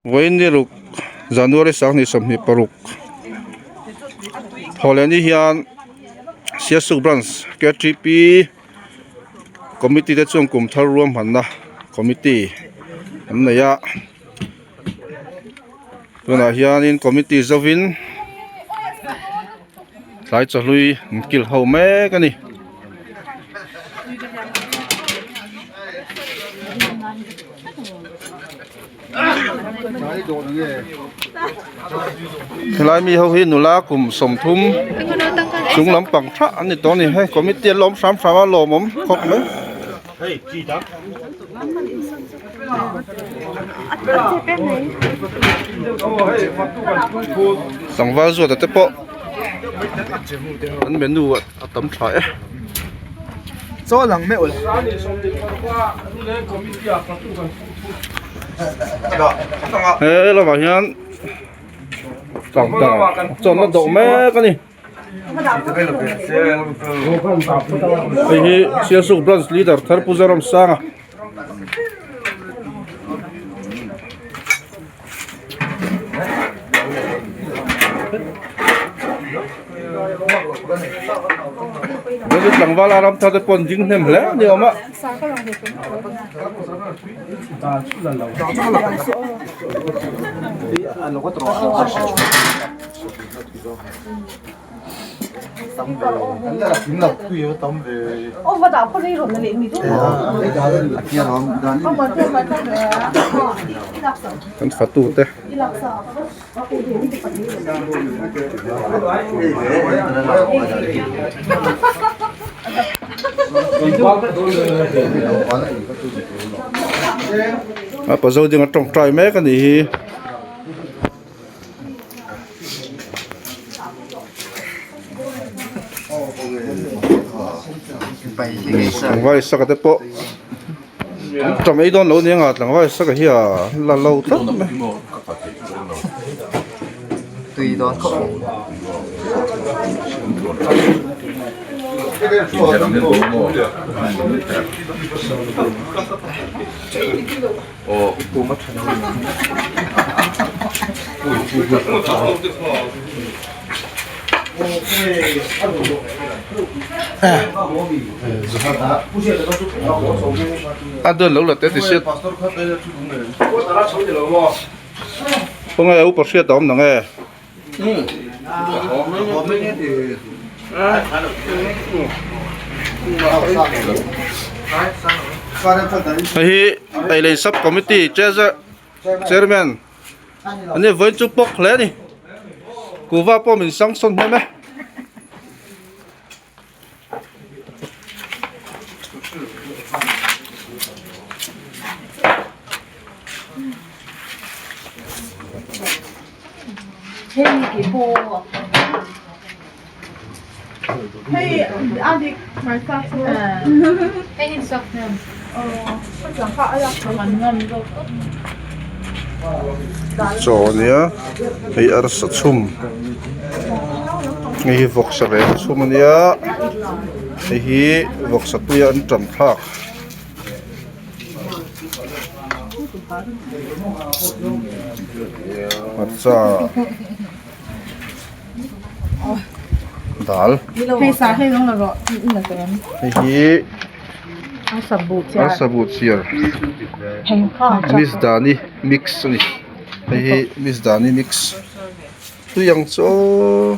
Vawiin ni ruk January 2026 Thawhlehni hian Siasuk Branch KTP Committee te chuan kum thar ruahmanna committee an nei a tunah hianin committee zovin tlai chawhlui an kil ho mek a ni. Helai mi ho hi nula kum 30 chung lampang thah an ni tawh a ni hei committee an lawm hram hram a lawmawm khawp mai. Tlangval zuata te pawh an menu a tam tha e. He lamah hian chawlhna dawh mek a ni. Hei hi Sialsuk Branch Leader thar Pu Zoramsanga. David tlangval a ram thar te pawh an ding hnem hle a ni awm a. Kan fatu te. A pazo ding a tawngtai mek a nih hi. Tlangval saka te pawh an tam ei dawn lo nia tlangval saka hi a la lo tlat mai. A dawn lo la te ti hriat khawnge a upa hriat a awm nang e. Hei hi Eilei Sub Committee Chairman a ni vawiin chu pawk hle a ni kuhva pawh min sanction hnem e. Chaw a nia hei arsa chhum hei hi vawksa rep chhum a nia hei hi vawksa tuia an tam thlak hmarcha dal hei hi arsa buh chiar misdani mix a ni hei hi misdani mix tui ang chu aw.